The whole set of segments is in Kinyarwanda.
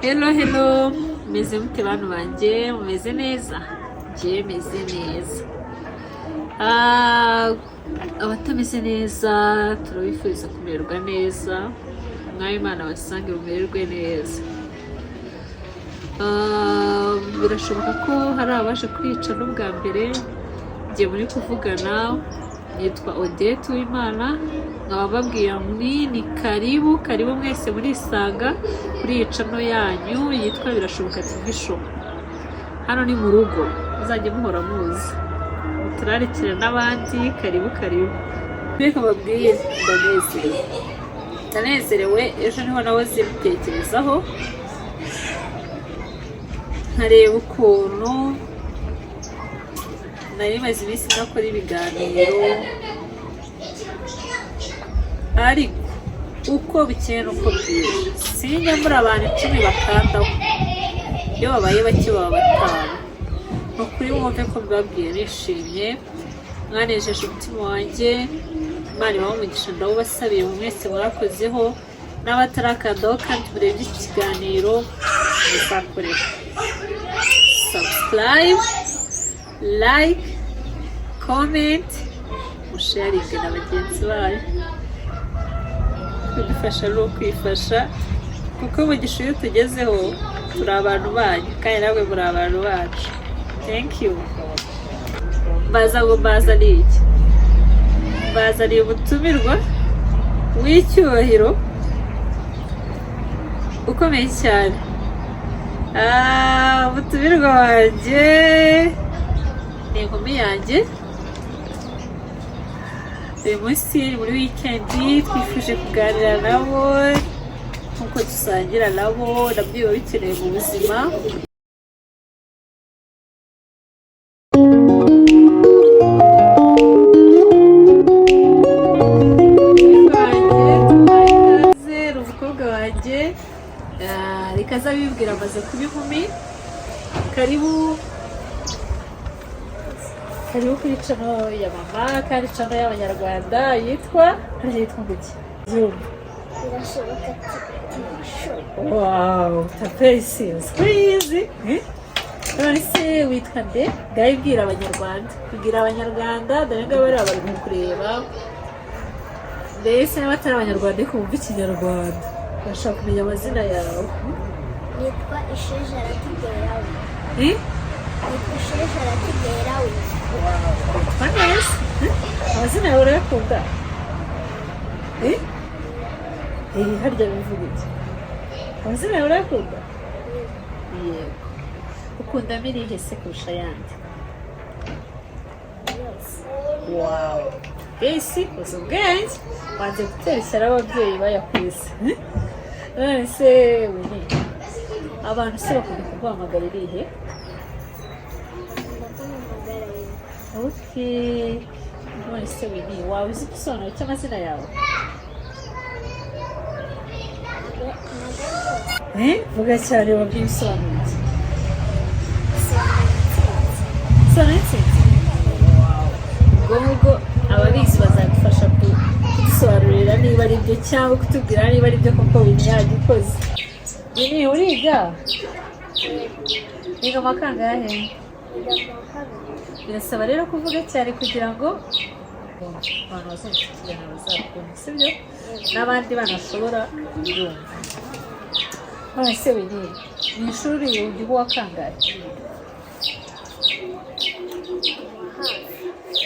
Hello, hello, meze mute bantu banjye? Mumeze neza? Njye meze neza. Abatameze neza turabifuriza kumererwa neza. Umwami Imana basange mumererwe neza. Birashoboka ko hari abaje kwica n'ubwa mbere. Njye muri kuvugana yitwa Odette Uwimana, nkaba mbabwira ni karibu karibu mwese murisanga kuri iyi channel yanyu yitwa Birashoboka TV Show. Hano ni mu rugo, muzajye muhora muza muturarikire n'abandi. Karibu karibu. Reka mbabwire, ndanezerewe, ndanezerewe. Ejo niho nahoze mbitekerezaho, nkareba ukuntu nari maze iminsi nakora ibiganiro, ariko uko bukeye n'uko bwije sinjya mbura abantu 10 bakandaho. Iyo babaye bake baba batanu. Ni ukuri mwumve ko mbibabwiye nishimye, mwanejeje umutima wanjye. Imana ibahe umugisha, ndawubasabiye mwese mwakozeho n'abatarakandaho. Kandi murebye iki kiganiro, muzakorera subscribe, like, comment, musharinge na bagenzi bayo. Kudufasha ni ukwifasha, kuko umugisha iyo tugezeho turi abantu banyu kandi namwe muri abantu bacu. Thank you. Mbaza ngo mbazaniye iki? Mbazaniye umutumirwa w'icyubahiro ukomeye cyane. Umutumirwa wanjye ni inkumi yanjye. Uyu munsi ni muri weekend, twifuje kuganira nabo nk'uko dusangira nabo, nabyo biba bikenewe mu buzima. Wanjye tubaha ikaze, ni umukobwa wanjye. Reka aze abibwira, amaze kuba inkumi. Karibu karibu kuri channel ya mama kandi channel y'Abanyarwanda yitwa, harya yitwa ngo iki? Yumva. Birashoboka TV Show. Wow, tapesi squeeze. None se witwa nde? Ngaho ibwira Abanyarwanda, kubwira Abanyarwanda, dore ngabo bariya bari kukureba. Mbese niba atari Abanyarwanda ariko bumva Ikinyarwanda, bashaka kumenya amazina yawe. Nitwa Isheja Ratigerawe. Eh? Nitwa Isheja Ratigerawe. Witwa neza. Eh? Amazina yawe urayakunda? Eh? Eh, harya bivuga iki? Amazina yawe urayakunda? Yego. Ukundamo irihe se kurusha ayandi? Yose. Wow, esi uzi ubwenge, wanze gutera ishyari ababyeyi bayakwise. None se Winnie, abantu se bakunda kuguhamagara irihe? Bakunda kumpamagara Winnie. Okay. None se Winnie, waba uzi igisobanuro cy'amazina yawe? Ntabwo rwose. Eh? Vuga cyane, wabwiye ibisobanuro iki? Bisobanura intsinzi. Bisobanura intsinzi. Ubwo ngubwo ababizi bazadufasha kudusobanurira niba ari byo cyangwa kutubwira niba ari byo koko Winnie yagikoze. Winnie, uriga? Wiga mu wa kangahe? Niga mu wa kabiri. Birasaba rero kuvuga cyane kugira ngo abantu bazumva iki kiganiro bazakumva, sibyo? N'abandi bana bashobora kubyumva. None se Winnie, mu ishuri ujya uba uwa kangahe?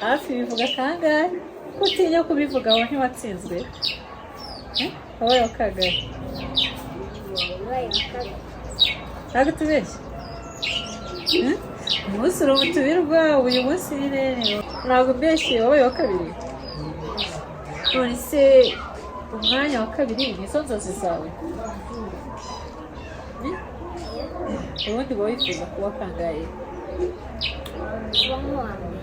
Wa hafi. Hafi bivuga kangahe? Ko utinya kubivuga aho, ntiwatsinzwe? Eh? Wabaye wa kangahe? Wabaye wa kabiri. Ntabwo tubeshya. Eh? Umunsi uri umutumirwa uyu munsi nyine, ntabwo mbeshye, wabaye wa kabiri. None se umwanya wa kabiri nizo nzozi zawe? Eh? Ubundi uba wifuza kuba kangahe? Kuba nk'uwa mbere.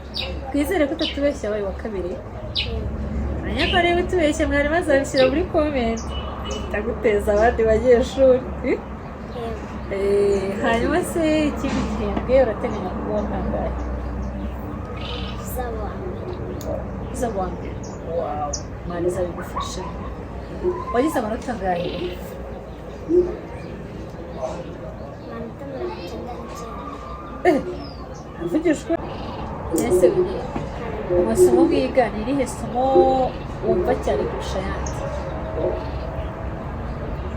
Twizere ko utatubeshya, wabaye wa kabiri. Yego. Menya ko niba utubeshye mwarimu azabishyira muri comment, ndaguteza abandi banyeshuri. Eh? Yego. Hanyuma se ikindi gihembwe urateganya kuba uwa kangahe? Uzaba uwa mbere. Uzaba uwa mbere. Wow, Imana izabigufashemo. Wagize amanota angahe? Uvugishwe ese Winnie, mu masomo wiga ni irihe somo wumva cyane kurusha ayandi?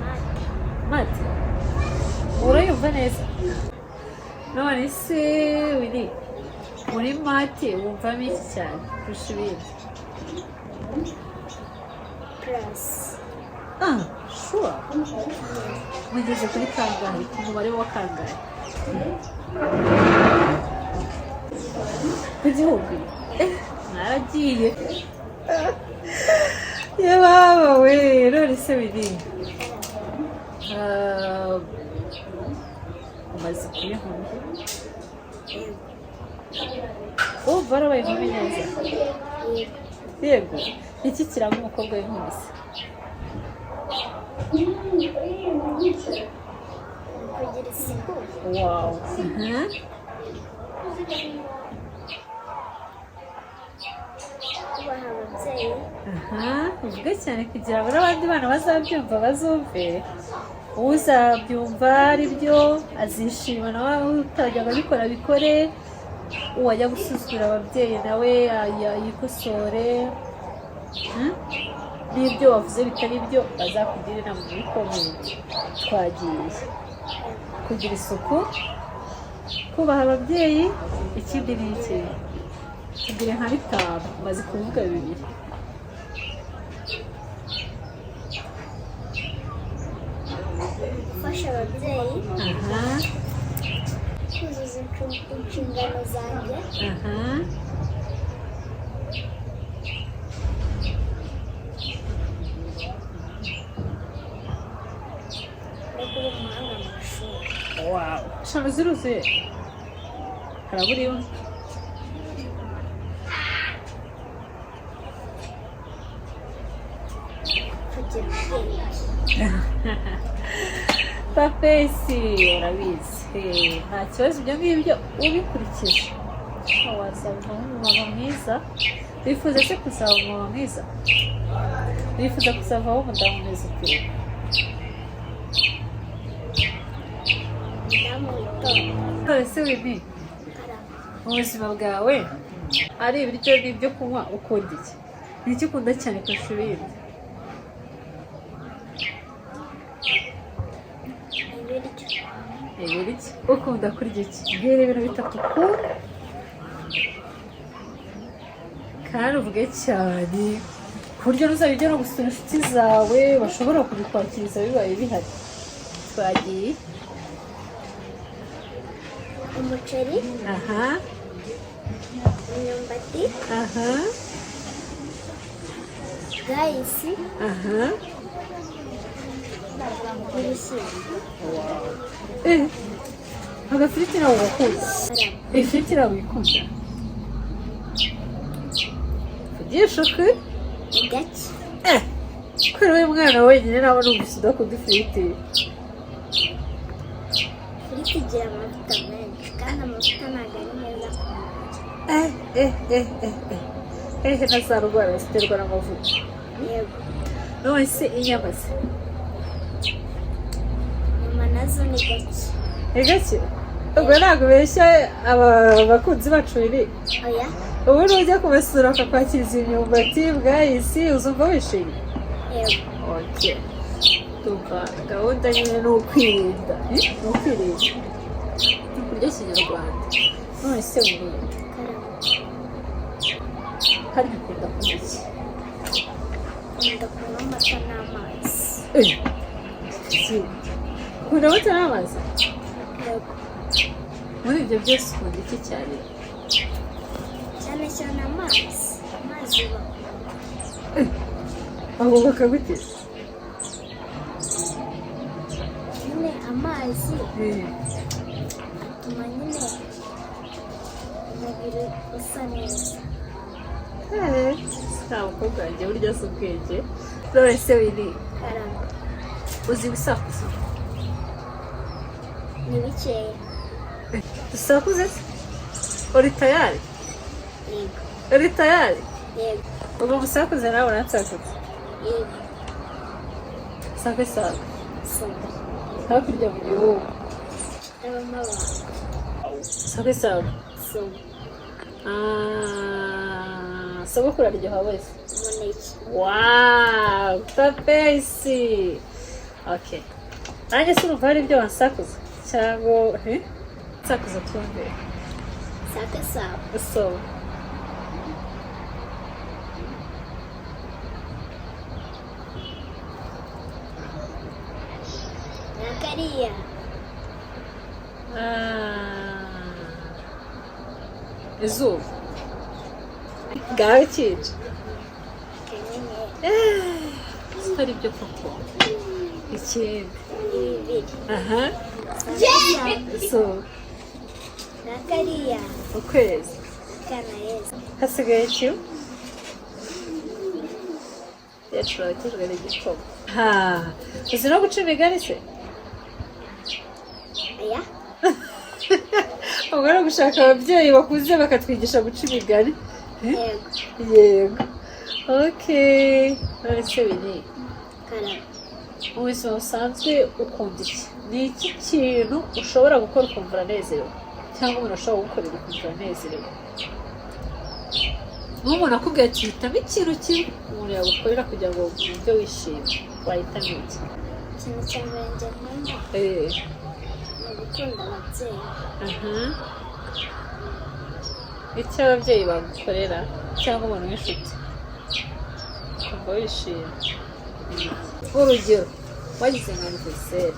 Math. Math urayumva neza? None se Winnie, muri math wumvamo iki cyane kurusha ibindi? Plus. Ah, sure? Mugeze kuri kangahe, ku mubare wa kangahe? Ku 1000? Eh, mwaragiye yababa we! None se Winnie, ah, umaze kuba inkumi? Yego. Wumva warabaye inkumi neza? Yego. Yego. Iki kiranga umukobwa w'inkumi se? Kugira isuku. Wow. Kubaha ababyeyi. Aha, uvuge cyane kugira ngo n'abandi bana bazabyumva bazumve. Uzabyumva ari byo azishima, nawe utajyaga abikora abikore, uwajya gusuzugura ababyeyi nawe yikosore. N'ibyo wavuze bitari byo bazakugira inama muri comment. Twagiye: kugira isuku, kubaha ababyeyi, ikindi ni iki? Tugire nka bitanu, umaze kuvuga bibiri. Gufasha ababyeyi. Kuzuza inshingano zanjye. No kuba umuhanga mu ishuri. Wow, eshanu ziruzuye, harabura imwe. Kugira ubwenge. Papesi urabizi. Nta kibazo, ibyo ngibyo ubikurikije wazavamo umumama mwiza. Wifuza se kuzaba umumama mwiza? Wifuza kuzavamo umudamu mwiza ute? Umudamu witonda. None se Winnie, Karame. mu buzima bwawe, ari ibiryo n'ibyo kunywa, ukunda iki? Ni iki ukunda cyane kurusha ibindi? Ibiryo. Ibiryo? Ukunda kurya iki? Mbwira ibintu bitatu ukunda kandi uvuge cyane ku buryo n'uzajya ujya no gusura inshuti zawe bashobora kubikwakiriza bibaye bihari. Twagiye. Umuceri. Imyumbati. Bwayisi. N'ibishyimbo. Eh, agafiriti ntabwo gakunda? Karame. Ifiriti ntabwo uyikunda? Vugisha ukuri. Ni gake. Eh, kubera wowe mwana wenyine ntabwo numvise udakunda ifiriti. Ifiriti igira amavuta menshi kandi amavuta ntabwo ari meza ku mubiri. Eh eh eh eh eh, hehe na za ndwara ziterwa n'amavuta? Yego. None se inyama se? Inyama nazo ni gake. Ni gake? Ubwo ntabwo ubeshya aba bakunzi bacu biri? Oya. Ubu nujya kubasura bakakwakiriza imyumbati, bwayisi, uzumva wishimye? Yego. Okay, tumva gahunda nyine ni ukwirinda. Eh? Ni ukwirinda, ni ukurya kinyarwanda. None se buriya, Karame. harya ukunda kurya iki? Nkunda kunywa amata n'amazi. Eh, si ukunda amata n'amazi? Yego. Muri ibyo byose ukunda iki cyane? Cyane cyane amazi. Amazi bakunda. Abo bakaguteza? Nyine amazi atuma nyine umubiri usa neza. Nta mukobwa wanjye burya si ubwenge. None se Winnie, Karame. uzi gusakuza? Ni bikeya. Dusakuze se? Uri tayari? Yego. Uri tayari? Yego. Ubwo musakuze nawe uransakuza? Yego. Sakwe sakwe. Saba. Hakurya mu gihugu. Kitabamo abantu. Sakwe sakwe. Gusoma. Ah, sogokuru aryoha wese. Umuneke. Wow, papesi. Okay. Nanjye sinumva hari ibyo wansakuza cyangwa eh? Nsakuza twumve. Saka sawa. So. Na kariya. Ah, izuba. Ngaho ikica. Akanyenyeri. Ari byo koko. Ikindi. Ni bibiri. Aha. Saka sawa. So, Na kariya. ukwezi. Akana Yesu. Hasigaye kimwe. Yacu urakijwe n'igikoma. Ha, uzi no guca imigani se? Oya. Ubwo ari ugushaka ababyeyi bakuze bakatwigisha guca imigani. Yego. Yego. Okay. None se Winnie, Karame. mu buzima busanzwe ukunda iki? Ni iki kintu ushobora gukora ukumva uranezerewe? Cyangwa umuntu ashobora gukorera ukumva uranezerewe? Nk'umuntu akubwiye ati hitamo ikintu kimwe umuntu yagukorera kugira ngo wumve wishimye, wahitamo iki? Ikintu cya mbere njye nkunda ni ugukunda ababyeyi. Aha. Icyo ababyeyi bagukorera cyangwa umuntu w'inshuti ukumva wishimye. Urugero wagize nka anniversaire,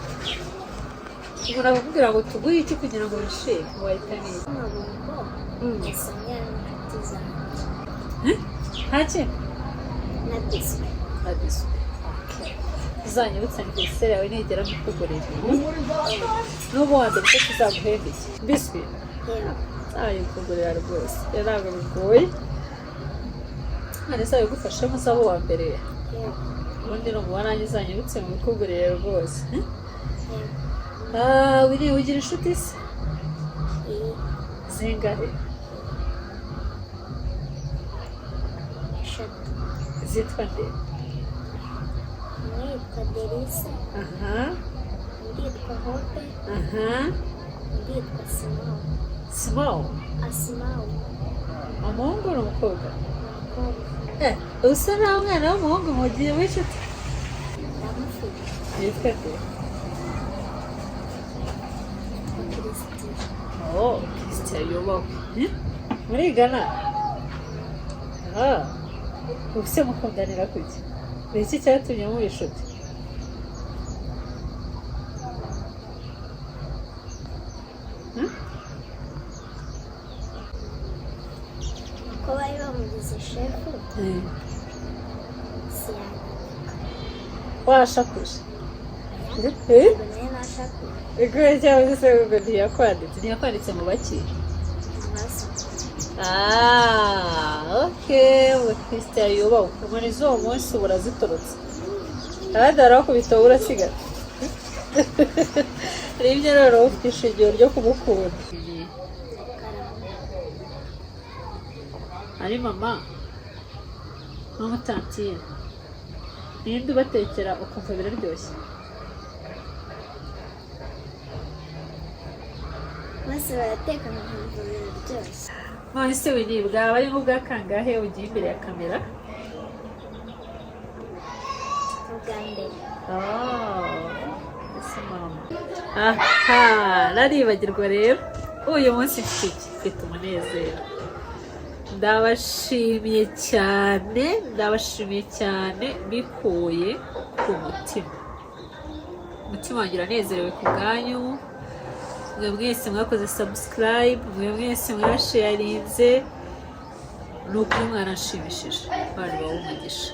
umuntu akakubwira ngo tuguhe iki kugira ngo wishime, wahitamo iki? Amabombo nsangira n'inshuti zanjye. Nta kindi? Na biswi. Na biswi. Okay. Uzanyibutse anniversaire yawe nigera mbikugurira. N'ubu wa mbere ko tuzaguhemba iki? Biswi? Yego. Nzayikugurira rwose. Rero ntabwo bigoye. None se abigufashemo uzaba uwa mbere. Yego. Ubundi numva nanjye uzanyibutse mubikugurire rwose. Yego. Ah, Winnie, ugira inshuti se? Iyi. Zingahe? Eshatu. Zitwa nde? Umwe yitwa Delisa. Undi yitwa Hope. Undi yitwa Simawu. Simawu? Asimawu. Umuhungu n'umukobwa? Umukobwa. Eh, usa naho umwana w'umuhungu mugiye w'inshuti. Ndamufite. Yitwa nde? Yitwa Christian. Oh, Christian yubahwe. Eh? Murigana? Ah, ubuse mukundanira kuki? Ni iki cyatumye muba inshuti? Hmm? Uko bari bamugize shefu siyandika. Washakuje? Oya. Eh? Ubwo nayo nashakuje. Iguye cyangwa se ngo ntiyakwanditse? Ntiyakwanditse mu baki? Amaso. Ah, okay. Ubu Christian yubahwe. Inkoni z'uwo munsi ubu urazitorotse. Abandi barakubita wowe urasigara. Nibyo rero ufite ishingiro ryo kumukunda. Karame. Ari mama n'umutantine, ninde ubatekera ukumva biraryoshye? Bose barateka nkumva biraryoshye. None se Winnie, bwaba ari nk'ubwa kangahe ugiye imbere ya kamera? Ubwa mbere. Oh, ese mama. Aha, naribagirwa rero. Uyu munsi mfite iki? Mfite umunezero. Ndabashimiye cyane, ndabashimiye cyane mbikuye ku mutima. Umutima wanjye uranezerewe ku bwanyu. Mwe mwese mwakoze subscribe, mwe mwese mwasharinze, ni ukuri mwaranshimishije. Bari bawe umugisha.